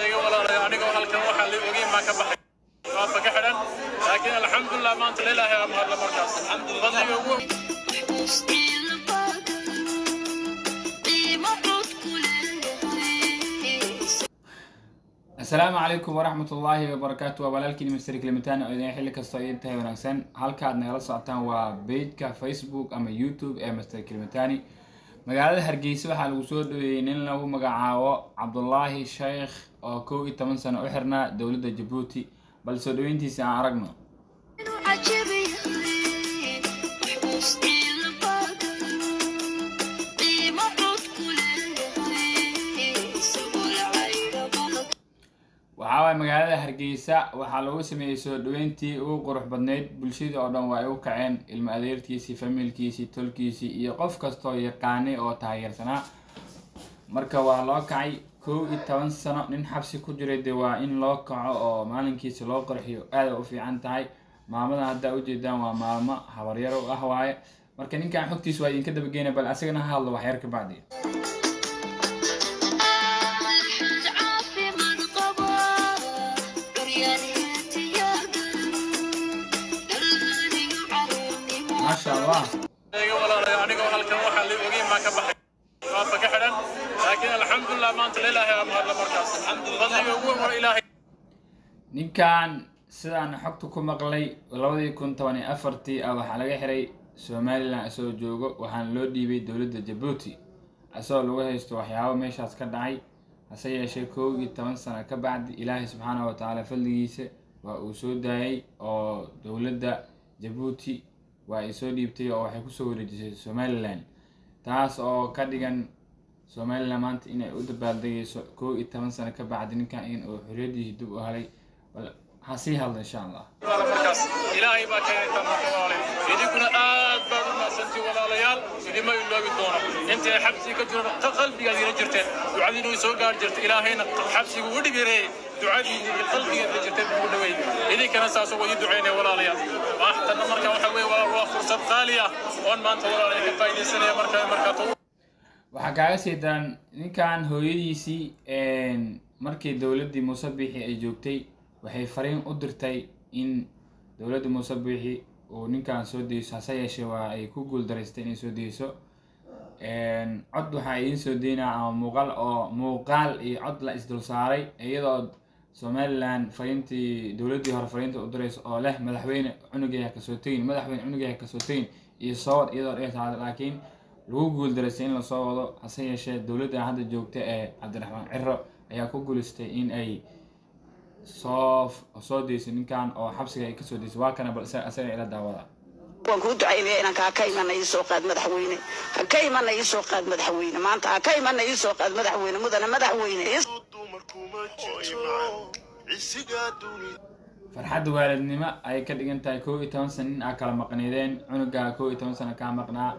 Walaalayaal, anigoo halkan waxaa la ogeyn baan ka baxay, waaba ka xidhan, laakiin alxamdulilah maanta ilaahay aa mahadla. Markaas fadliga ugu Asalaamu calaykum waraxmat ullaahi wabarakaatu. Waa walaalkiin Mister Clementine oo idin xilli kastoo idin tahay wanaagsan. Halka aad nagala socotaan waa pageka Facebook ama YouTube ee Mister Clementine. Magaalada Hargeysa waxaa lagu soo dhaweeyey nin lagu magacaabo Cabdulaahi Sheekh oo 11 sano u xirnaa dowladda Jabuuti. Bal soo dhaweyntiisa aan aragno. Waxaa waaye magaalada Hargeysa waxaa lagu sameeyey soo dhaweyntii ugu qurux badneyd. Bulshada oo dhan waa ay u kaceen, ilmo adeertiisii, famiilkiisii, tolkiisii iyo qof kastoo yaqaanay oo taageersanaa. Marka waa loo kacay. 11 sano nin xabsi ku jiray, dee waa in loo kaco oo maalinkiisa loo qarxiyo, aada u fiican tahay. Maamadan haddaa ujeedaan waa maalmo habaryar u ah waaye. Marka ninkan xogtiisa waa idinka dabageyna, bal asagana ha hadlo waxyar ka bacdi. Maasha Allah. Walaalayaal, anigoo halkan waxaa la ogeyn baan ka baxay, waaba ka xidhan, laakiin alxamdulilah maanta ilaahay aa mahadla. Markaas fadliga ugu weyn waa ilaahay. Ninkan sidaan xogta ku maqlay 2014-tii ah waxaa laga xiray Somaliland isagoo joogo, waxaana loo dhiibay dowladda Jabuuti isagoo lagu haysto waxyaabo meeshaas ka dhacay. Hase yeeshee 11 sano ka bacdi Ilaahay subxaanahu watacaala fadligiisa waa uu soo daayay oo dowladda Jabuuti waa ay soo dhiibtay oo waxay kusoo wareejisay Somaliland, taas oo ka dhigan Somaliland maanta inay u dabaaldegayso 11 sano ka bacdi ninkan in uu xorriyadiisi dib u helay. Bal ha sii hadla insha Allah. Markaas ilaahay baa keenay tan. Marka walaalayaal, idinkuna aad baad u mahadsantihiin. Walaalayaal, idinma iloobi doono intay xabsiga ka jiraan, qalbigaad ila jirteen, ducadiina way soo gaari jirtay. Ilaahayna xabsiga u dhib yareeyey, ducadiina iyo qalbigaad ila jirteen buu dhaweeyey. Idinkana saas ugu ii duceynaya walaalayaal. Waxtana marka waxa weeye walaal, waa fursad qaali ah oon maanta walaalayaal ka faa'iidaysanaya. Marka Waxaa kaaga sii daran ninkan hooyadiisii markii dowladdii Muuse Biixi ay joogtay waxay fariin u dirtay in dowladda Muuse Biixi uu ninkan soo deyso. Hase yeeshee waa ay ku guuldaraystay inay soo deyso. Cod waxaa idiin soo deynaa ama muuqaal oo muuqaal iyo cod la isdul saaray iyadoo Somaliland fariintii dowladdii hore fariinta u dirayso oo leh "Madaxweyne, cunugay ha kasoo tegin, madaxweyne, cunugay ha kasoo tegin" iyo soo wad iyadoo dhehtaada, laakiin lagu guuldaraystay in lasoo wado. Hase yeeshee dowladda hadda joogta ee Cabdiraxmaan Ciro ayaa ku guuleystay in ay soo deyso ninkan oo xabsiga ay kasoo deyso. Waa kana, bal isaga ila daawada. Waan kuu ducaynaya inaan kaa ka imana, ii soo qaad madaxweyne, ha ka imana, ii soo qaad madaxweyne, maanta ha ka imana, ii soo qaad madaxweyne, mudane madaxweyne. Farxadda waalidnimo ay ka dhigan tahay 11 sano nin aa kala maqneydeen, cunugaa 11 sano kaa maqnaa,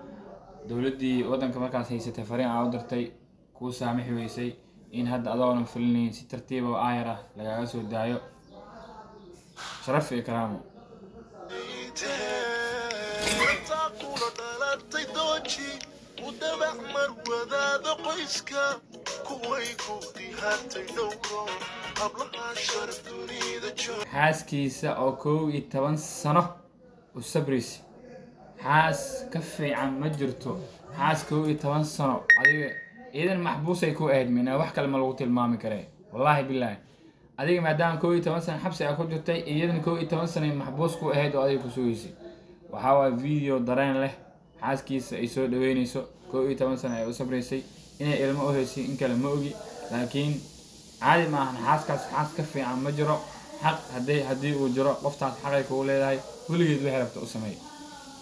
dowladdii waddanka markaas haysatay fariin aa u dirtay kuu saamixi weysay, in hadda adoonan fulinayn si tartiiba oo aayar ah lagaaga soo daayo, sharaf iyo karaamo. Kula dhalatay dooji u dabac mar wadaada qoyska kuway ku dihatay dhowro hablaha sharaf dunida joog. Xaaskiisa oo 11 sano u sabraysa, xaas ka fiican ma jirto. Xaas 11 sano adiga iidan maxbuusay ku ahayd, mina wax kale ma lagu tilmaami karee. Wallaahi bilaahi, adiga maadaama 11 sano xabsi aa ku jirtay, iyadan 11 sano maxbuus ku ahayd oo adiga ku sugaysay. Waxaa waaya video dareen leh, xaaskiisa ay soo dhaweynayso, 11 sano ay u sabraysay. Inay ilmo u haysay in kale ma ogi, laakiin caadi ma ahan. Xaaskaas xaas ka fiican ma jiro. Xaq haddii uu jiro, qoftaas xaqay kugu leedahay, weligeed waxay rabta u sameey.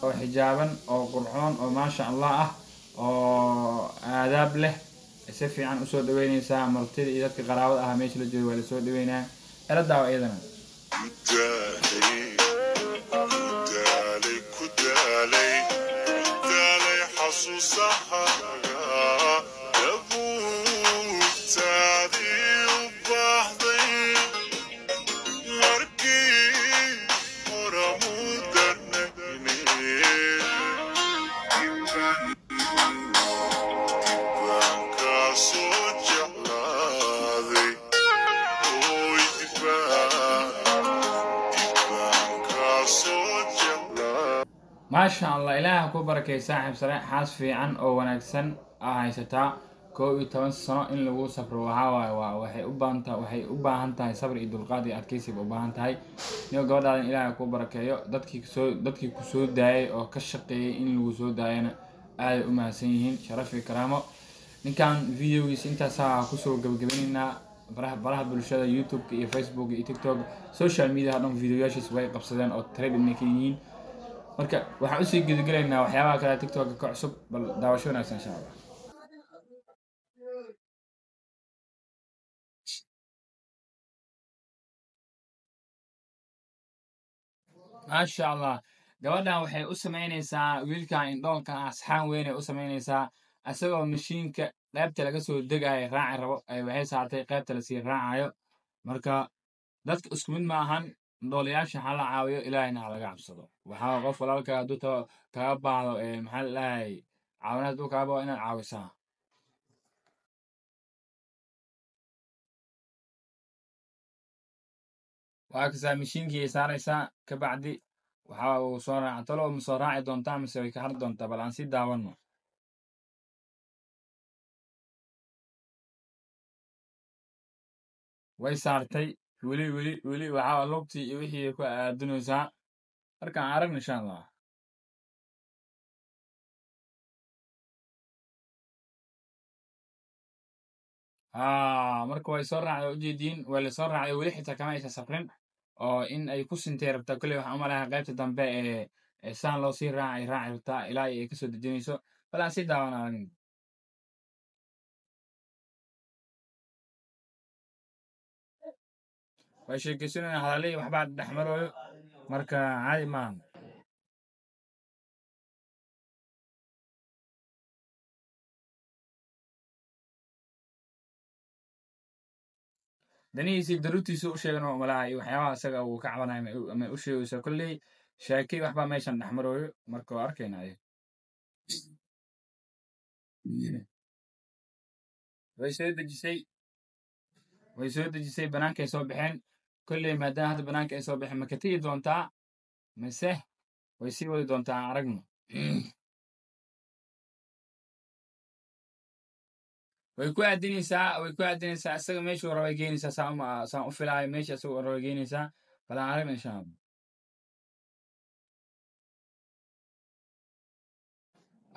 Oo xijaaban oo qurxoon oo maasha Allah ah oo aadaab leh, si fiican usoo dhaweynaysaa martida iyo dadka qaraabada ah meesha la jooga, waa lasoo dhaweynaa. Ela daawa iyadana. Ku daalay, ku daalay, ku daalay xasuusahaaga dabuubtaadii u baahday markii horamudanayne dibaan kaa soo jeclaaday. Maasha Allah, Ilaaha ku barakay saaxiib sare. Xaas fiican oo wanaagsan aa haysataa. 11 sano in lagu safro waxaa waaye waa waxay u baahan tahay, waxay u baahan tahay sabr iyo dulqaad iyo adkeysi bay u baahan tahay. Niyo gabadhaadan Ilaaha ku barakeeyo. Dadkii kusoo daayay oo ka shaqeeyay in lagu soo daayana aaday u mahadsan yihiin. Sharaf iyo karaamo. Ninkan videogiisa intaasaa kusoo gabagabinaynaa. Baraha bulshada, YouTube iyo Facebook iyo TikTok, social media dhan videoyaashiis way qabsadeen oo trending ka yihiin. Marka waxaan usii gudagelaynaa waxyaabaha kale TikTok ka cusub. Bal daawasho wanaagsan insha Allah. Maasha Allah, gabadhan waxay u samaynaysaa wiilkan indhoolka ah asxaan weyn ay u samaynaysaa. Isagoo mashiinka qaybta laga soo degayo raaci rabo ay waxay saartay qaybta lasii raacayo. Marka dadka isku mid ma ahan. Indhoolayaasha ha la caawiyo, Ilaahayna ha laga cabsado. Waxaa qof walaalka hadduu kaga baahdo maxaa la dhahay, caawinaad hadduu kaga baahdo, inaad caawisaa. Waa kasaa mashiinkii ay saaraysaa, kabacdi waxa uu soo raaca. Talo ma soo raaci doontaa mise way ka hari doontaa? Bal aan sii daawano. Way saartay. Weli weli weli waxaa lugtii iyo wixii ay ku aadinaysaa. Markaan aragna insha Allah. Haa, marka way soo raacday, ujeediin waa la soo raacday. Weli xitaa kama aysan safrin oo in ay ku sintay rabtaa. Kolley waxaan u malayaa qaybta dambe ee saan loo sii raacay raaci rabtaa ilaa ay kasoo dejinayso. Bal aan sii daawan aragna. Way sheekeysanayaan, hadalihii waxbaa dhex marooyo. Marka caadi maahan. Danihiisii daruurtiisa u sheegan oo malaha iyo waxyaabaha isaga uu ka cabanayo ama u sheegayso. Kolley sheekay waxbaa meeshan dhex marooyo. Marka waa arkayna ayaga. Way soo dejisay, way soo dejisay, banaankay soo baxeen. Kolley maadaama hadda banaanka ay soo baxeen, ma ka tegi doontaa mise way sii wadi doontaa? Aan aragno. Way ku aadinaysaa, way ku aadinaysaa. Isaga meeshuu rabay geynaysaa, saan uma saan u filaayo meesha isaga rabay geynaysaa. Bal aan aragna insha Allah.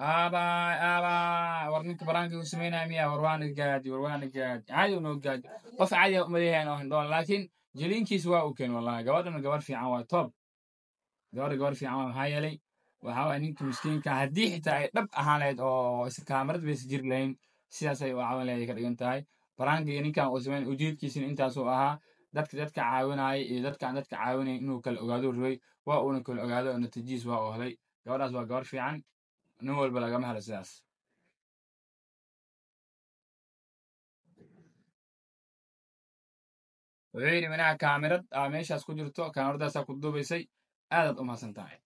Aabay aabay, war ninka baraanka uu sameynaya miya? War waana gaadi, war waana gaadi. Caadi unoo gaadi, qof caadi ah umaleeyahan oo hindhool, laakiin jiliinkiis waa uu keen. Wallahi gabadhana gabadh fiican waa, top. Gabadha gabadh fiican waa. Maxaa yeelay waxa waye ninka miskiinka haddii xitaa ay dhab ahaan lahayd oo is kaamarad baysa jiri lahayn, sidaas ay u caawin lahayd ay ka dhigan tahay. Baraanka iyo ninkan uu sameyn ujeedkiisina intaasuu ahaa: dadka caawinaya iyo dadka aan dadka caawinayn inuu kala ogaado rabay. Waa uuna kala ogaado oo natiijihiis waa uu helay. Gabadhaas waa gabadh fiican, nin walba lagama helo sidaas. Wuxuu yidhi minaha kaamirad aa meeshaas ku jirto, kaamiradaasaa ku duubaysay, aadaad u mahadsan tahay.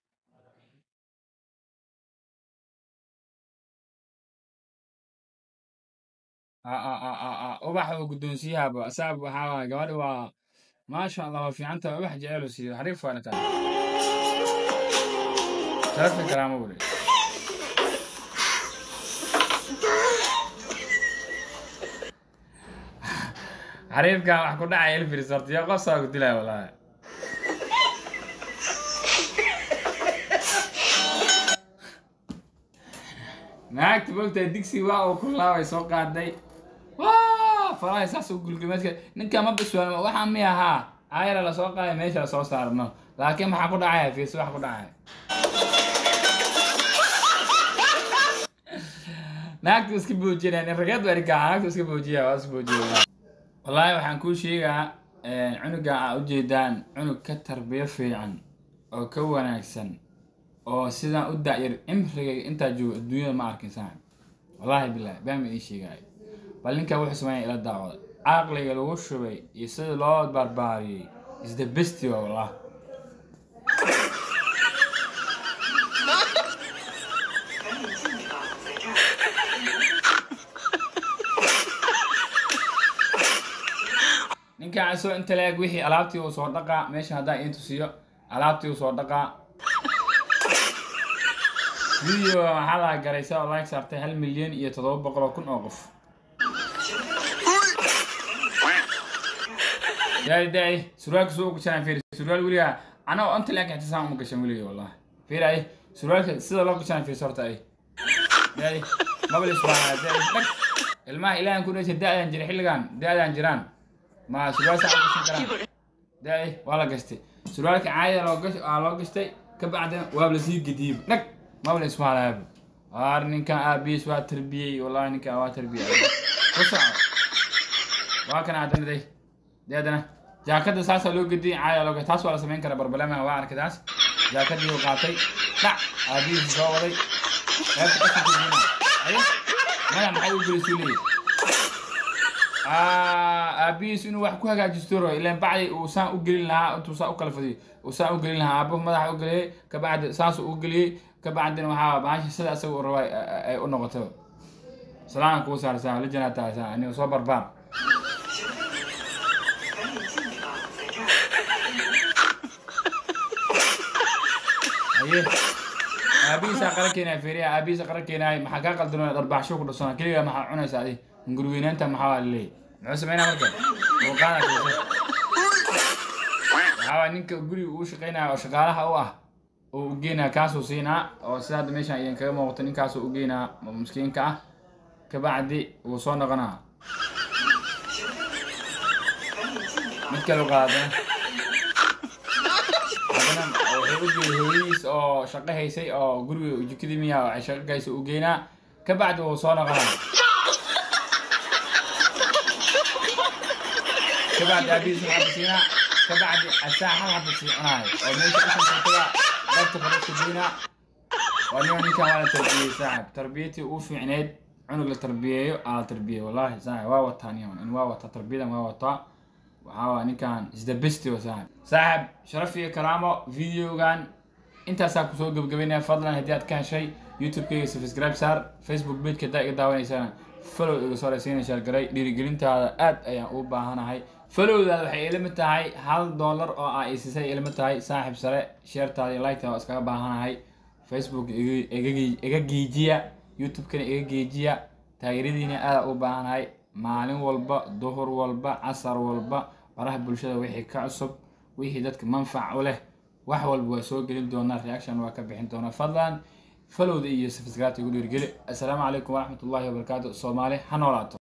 Ubax oo guddoonsiyahaaba asaab waxaa waaye. Gabadha waa maasha Allah, waa fiican tahay. Ubax jecel uu siiyo, xariif waa ninkaan. Sharafka karaamo weli. Xariifkan wax ku dhacaya ilfiris horta yaa qof saa ku dilaya wallahi. Naagta moogtahay digsi waa uu ku laabay soo qaaday, waa faraha saas u gulgumeedka. Ninka ma biswaan waxaa mi ahaa ayara lasoo qaaday meesha lasoo saarno, laakiin maxaa ku dhacaya? Fiirsi wax ku dhacaya. Naagtu iska boojinaya, nin rageed baa ninkaa. Naagtu iska boojiya, waa iska boojiya. Wallaahi waxaan kuu sheegaa, cunuga aa ujeedaan, cunug ka tarbiyo fiican oo ka wanaagsan oo sidaan u da'yar cimrigayga intaa joogo adduunyada ma arkin saaxib. Wallaahi bilahi baan ma idiin sheegaayo. Bal ninka wuxuu sameynaya ila daawada. Caqliga lagu shubay iyo sida loo barbaariyey is the best waa wallah. Ninka asoo inta leeg wixii alaabtii uu soo dhaqaa meesha haddaan iin tusiyo, alaabtii uu soo dhaqaa. Video waxaa la garaysa oo like saartay 1,700,000 oo qof. Daay daay surwaalka soo gashanaa fiiri surwaal weligaa anaa oo inta laakiin xitaa uma gashan weligay wallahi. Fiiri ay surwaalka sida loo gashanaa fiiri horta ay. Daay maba la isbaanaa daay dhag ilmaha ilaahan ku dhashay da'dan jira xilligan da'dan jiraan ma surwaal saa u gashan karaan. Daay waa la gashtay surwaalka caadiga loo gashay waa loo gashtay ka bacdina waa la sii gediyey dhag maba la isbaanaaba. Waar ninkan aabihiis waa tarbiyey wallahi ninkan waa tarbiyey. Ku soco waa kana haddana day deedana jaakada saasaa loo gediyey caadiga loo gashtay taas waa la samayn karaa barbalamaha waa arkay taas jaakadii uu qaatay dhac aabihiis soo waday qaybta qashinka geynaa aye madax maxay u gelisuu leeyahay aabihiis inuu wax ku hagaajisto rabo ilaan bacdi uu saan u gelin lahaa intuu saan u kala fadiyo uu saan u gelin lahaa aabbo madaxa u geliyey kabacdi saasuu u geliyey kabacdina waxaa bahasha sida isaga uu rabaa ay u noqoto. Salaan kuu saar saa la janaataa saa aniga soo barbaar. Haye aabihiisaa qara keenaya fiiriya aabihiisa qara keenaya maxaa kaa qaldanoo dharbaxsho ku dhasana keligaa maxaa cunaysa adi hungurweynaanta maxaa waa laleeyahay muxuu sameynaa marka uu qaada fiirso. Waxaa waay ninka guriga uu shaqeynaya oo shaqaalaha u ah oo u geynaa kaasuu siinaa oo sida hadda meeshaan idin kaga muuqato ninkaasuu u geynaa oo miskiinka ah kabacdi wuu soo noqonaa mid kale u qaadana haddana wuxuu u geeyey hooyadiis oo shaqo haysay oo guriga jikadii miyaa ay shaqo ka haysay u geynaa kabacdi wuu soo noqonaa kabacdi aabihiis wuxuu xabisiinaa kabacdi asaa hal xaba sii cunaayo oo meesha qashinka tagaa dhabta fadhiiska geynaa. Waa nin ninkan waa la tarbiyey saaxib tarbiyatii ugu fiicneyd cunug la tarbiyeeyo aa la tarbiyey wallahi saaxib waa wataa niyan in waa wataa tarbiyadan waa wataa. Waxaa waa ninkan is the best wa saaxib. Saaxib sharaf iyo karaamo videogan intaasaa kusoo gebagabeynaya. Fadlan haddii aad ka heshay youtube-kayga subscribe saar, facebook page-ka haddaa iga daawanaysana follow iga soo raysiina share garay. Dhiirigelintaada aad ayaan ugu baahanahay. Followdaada waxay ila mid tahay $1 oo aa i siisay ila mid tahay saaxib sare. Sharetaada iyo like-taada waa iskaga baahanahay. Facebook iga geejiya, youtube-kana iga geejiya. Taageeradiina aad ugu baahanahay. Maalin walba duhur walba casar walba baraha bulshada wixii ka cusub wixii dadka manfac u leh wax walba waa soo gelin doonaa, reaction waa ka bixin doonaa. Fadlan followda iyo subscribe igu dhiirigeli. Assalaamu calaykum waraxmatullaahi wabarakaatu. Soomaali ha noolaato.